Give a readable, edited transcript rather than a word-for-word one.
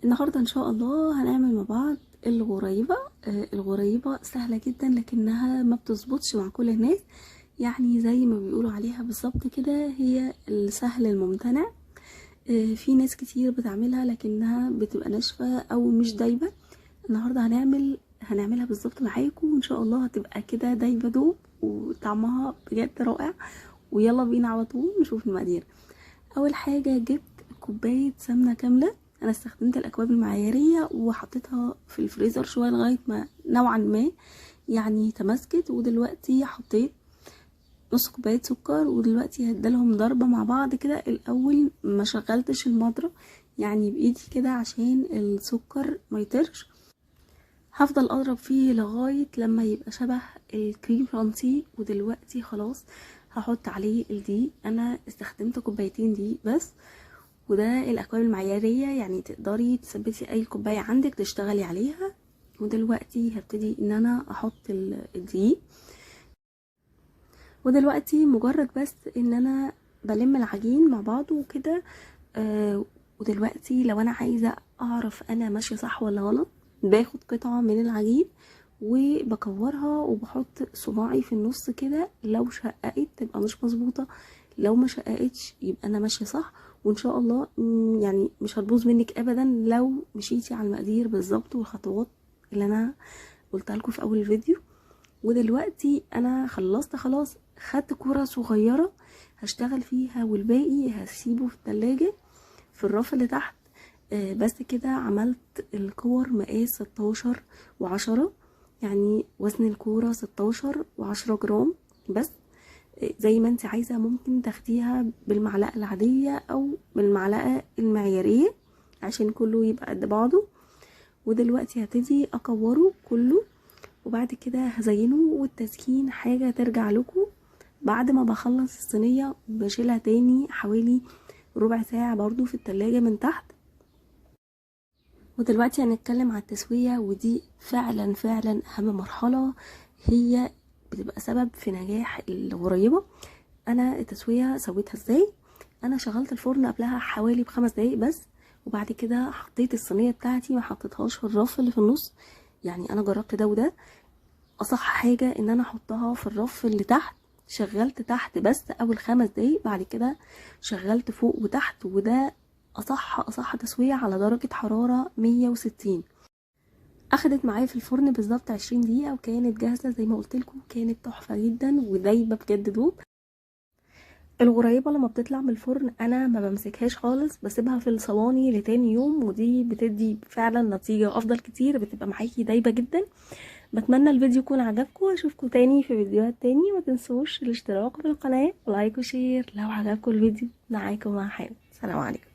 النهاردة ان شاء الله هنعمل مع بعض الغريبة. الغريبة سهلة جدا لكنها ما بتظبطش مع كل الناس، يعني زي ما بيقولوا عليها بالظبط كده، هي السهل الممتنع. في ناس كتير بتعملها لكنها بتبقى ناشفة او مش دايبة. النهاردة هنعملها بالظبط معاكم، وان شاء الله هتبقى كده دايبة دوب وطعمها بجد رائع. ويلا بينا على طول نشوف المقادير. اول حاجة جبت كوباية سمنة كاملة، انا استخدمت الاكواب المعيارية وحطيتها في الفريزر شوية لغاية ما نوعا ما يعني تماسكت. ودلوقتي حطيت نص كوباية سكر، ودلوقتي هديلهم ضربة مع بعض كده. الاول ما شغلتش المضرب يعني بايدي كده عشان السكر ما يطرش، هفضل اضرب فيه لغاية لما يبقى شبه الكريم شانتيه. ودلوقتي خلاص هحط عليه الدقيق، انا استخدمت كوبايتين دقيق بس، وده الاكواب المعيارية يعني تقدري تثبتي اي كوباية عندك تشتغلي عليها. ودلوقتي هبتدي ان انا احط الدقيق. ودلوقتي مجرد بس ان انا بلم العجين مع بعضه وكده. ودلوقتي لو انا عايزة اعرف انا ماشية صح ولا غلط، باخد قطعة من العجين وبكورها وبحط صباعي في النص كده، لو شققت تبقى مش مظبوطة، لو ما شققتش يبقى انا ماشية صح، وان شاء الله يعني مش هتبوظ منك ابدا لو مشيتي على المقادير بالظبط والخطوات اللي انا قلتها لكم في اول الفيديو. ودلوقتي انا خلصت خلاص، خدت كرة صغيرة هشتغل فيها والباقي هسيبه في التلاجة في الرف اللي تحت. بس كده عملت الكور مقاس 16 و10، يعني وزن الكورة 16 و10 جرام بس. زي ما انت عايزة، ممكن تاخديها بالمعلقة العادية او بالمعلقة المعيارية عشان كله يبقى قد بعضه. ودلوقتي هبتدي اكوره كله، وبعد كده هزينه. والتزيين حاجة ترجع لكم. بعد ما بخلص الصينية بشيلها تاني حوالي ربع ساعة برضو في التلاجة من تحت. ودلوقتي هنتكلم على التسوية، ودي فعلا فعلا اهم مرحلة، هي بتبقى سبب في نجاح الغريبة. انا التسوية سويتها ازاي؟ انا شغلت الفرن قبلها حوالي ب5 دقايق بس، وبعد كده حطيت الصينية بتاعتي، ما حطيتهاش في الرف اللي في النص. يعني انا جربت ده وده، اصح حاجة ان انا احطها في الرف اللي تحت. شغلت تحت بس اول 5 دقايق، بعد كده شغلت فوق وتحت، وده اصح تسوية على درجة حرارة 160. اخدت معايا في الفرن بالظبط 20 دقيقة وكانت جاهزة زي ما قلت لكم، كانت تحفة جدا ودايبة بجد دوب. الغريبة لما بتطلع من الفرن انا ما بمسكهاش خالص، بسيبها في الصواني لتاني يوم، ودي بتدي فعلا نتيجة افضل كتير، بتبقى معاكي دايبة جدا. بتمنى الفيديو يكون عجبكم، واشوفكم تاني في فيديوهات تاني. ما تنسوش الاشتراك في القناة و like و share لو عجبكم الفيديو. معاكم مع حامد، سلام عليكم.